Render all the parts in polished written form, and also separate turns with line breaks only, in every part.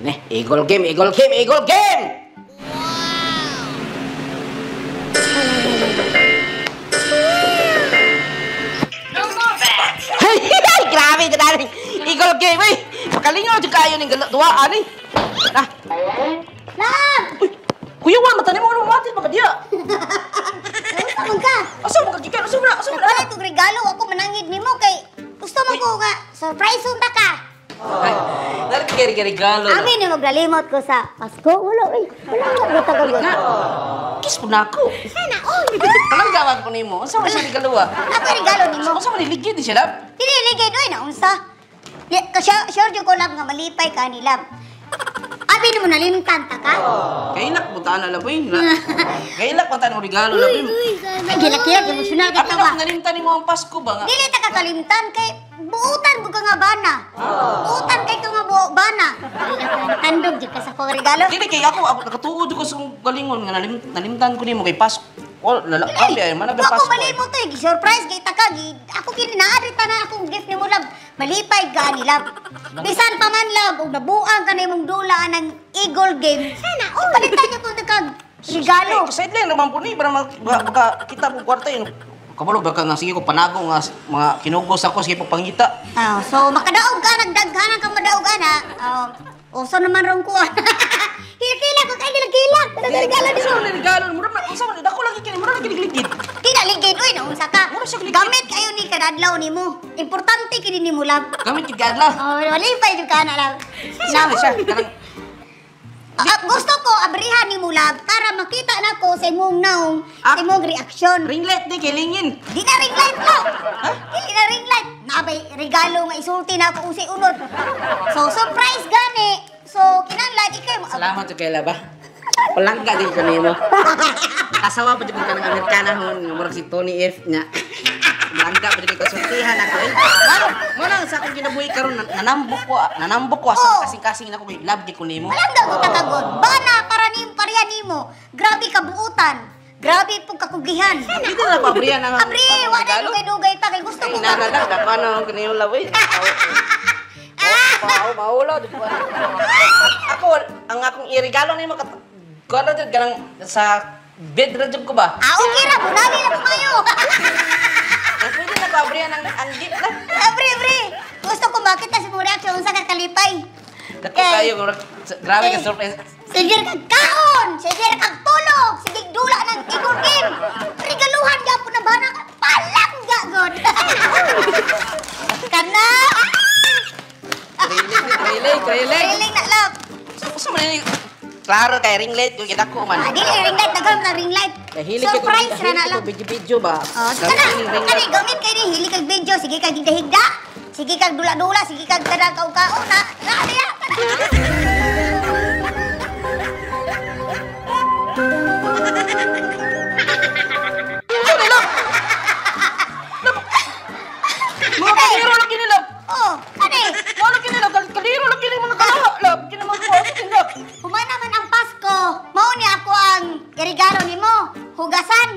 Ne, Eagle Game, Eagle Game, Eagle Game!
No more bets.
Ay, ay, grabe ka dali. Eagle Game, ay. Pakalingaw jud kayo ning duwa ani. Ah,
Love!
uy, Kuya Juan, matanim mo ano matin baka diya.
Unsa man ka?
Asa mo kagikan? Asa mo na? Asa mo na?
Nagpalit og regalo ako manangid nimo kay gusto man ko nga surprise unta ka.
Ay, dali kay regalo.
Abi ni maglalimot ko sa Pasko. Wala oy. Wala ko gutagod.
Na. Kiss po na ako.
Sana all.
Kalang gawag ko nimo. Unsa man siya regalo ah?
Ako regalo nimo.
Unsa man niligid ni siya lab?
Dili ligid oy na unsa. Di ka sure, sure jud ko love nga malipay ka ni love. Abi nimo nalimtan ta ka.
Kailak mo tanan lab oy. Kailak mo tanan regalo lab.
Ay gilakilak emosyonal ka
Abi
tawa.
na nalimtan nimo ang Pasko ba nga?
Dili ta ka kalimtan kay buutan ko ka nga bana. Buutan kay ka nga bana. Tandog jud ka sa akong regalo.
Dili kay ako ako nakatuod ko sa akong galingon nga nalimtan ko nimo kay Pasko. Wala lala abi ay man
Wa ko
Pasko.
malimot eh. Gi-surprise kay taka. Ako kini naari ta na akong gift nimo love. Malipay ka ani love. Bisan pa man love ug nabuang ka na imong dula ng Eagle Game. Sana all. Palitan niyo kung kag regalo.
Ay, sideline naman po ni para baka kita po kwarta yun. Kabalo baka nga sige ko panago nga mga kinugos ako sige po pangita.
Ah, so makadaog ka nagdaghanan ka madaog ana. Ah, uso naman rong kuha. Hilak-hilak ko kay hilak-hilak. Regalo
Unsa
nimo.
man regalo mura man unsa man dako lagi kini mura lagi ligid.
Di na ligid oy naunsa ka.
Mura siya ligid.
Gamit kayo ni kadadlaw nimo. Importante kini nimo love.
Gamit gid kadlaw.
Oh, malipay jud ka na love.
Siya
Love.
siya kanang
Gusto ko abrihan ni mo love para makita na ko sa imong naong, sa imong reaksyon.
ring light ni kilingin.
Di na ring light lo. Dili na ring light. Nabay regalo nga isulti na ako usay unod. So surprise gani. So kinahanglan ikay mo.
Salamat jud kay laba. Palangga din ko nimo. Asawa pa jud ka ng Amerikana hon nga murag si Tony F nya. Langga pa jud kay kasultihan ako eh. Mano, mo nang sa akong kinabuhi karon nanambok ko sa
Oh.
kasing-kasing nako kay love gid ko nimo.
Palangga ko takagod. Bana para nim pareha nimo. Grabe ka buutan. Grabe pug kakugihan.
Dito na pa abrihan ang
Abri, wa na dugay-dugay pa kay gusto
Ay,
ko.
nana lang, dako ano ang kaniyong laway. Mao, maulo, di ba? Ako, ang akong irigalo nimo kuno jud kanang sa bed ra jud ko ba?
Ah, okay ra, bunali na kayo.
Ang pwede na ko abrihan ang gift na.
Abri, abri. Gusto ko makita sa imong reaksyon unsa ka kalipay.
Dako kayo, grabe ka surprise.
Sige kag kaon, sige kag tulog, sige dula ng Eagle Game. Regaluhan gyapon na bana ka palangga god. Kana.
Trailing, trailing, trailing.
Trailing na love.
Sa man ni klaro kay ring light yung kita ko man.
Ah, dili ring light daghan na ring light.
Hilig ko
Surprise ra na love.
Video-video ba?
Oh, kana. Kani gamit kay ni hili kag video, sige kag higda-higda. Sige kag dula-dula, sige kag kanang kaon-kaon na. Na diya.
Mga kaliro lagi nila.
Oh, kani.
Mga lagi nila, kaliro lagi nila mga kalaha. Lab, kini mga kuha nila.
Humana man ang Pasko, mao ni ako ang irigalo nimo, hugasan.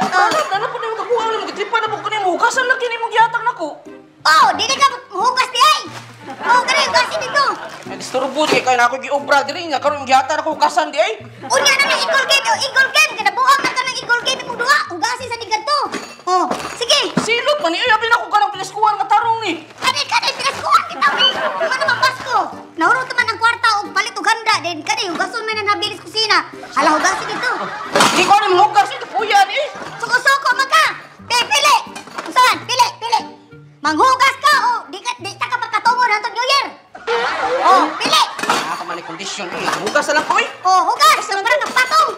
Ano, ano po nimo kabuha nimo gitripa na po ko nimo hugasan lagi nimo gihatag nako.
Oh, dili ka hugas di ay. Oh, kani hugasin dito.
Ay disturbo di kay na ako giobra diri nga karon gihatag nako hugasan di ay.
Unya na ng Eagle Game, oh, Eagle Game kinabuang na ka ng Eagle Game imong duha, hugasin sa ni kadto. Oh, sige.
Silot man ni ay abi nako kanang pilaskuhan nga tarong ni.
Kani kani pinaskuhan kita. Humana man Pasko. Nahurot man ang kwarta og palit og handa din kani hugason man ang habilis kusina. Hala hugasin dito.
Di ko ni hugas ito puya ni.
Suko-suko man ka. Pili. Unsa man? Pili, pili. Manghugas ka o di ta ka pagkatungod hantod New Year. Oh, pili.
Ako man ni kondisyon eh. Hugas na lang ko eh.
Oh, hugas. Para ng patong.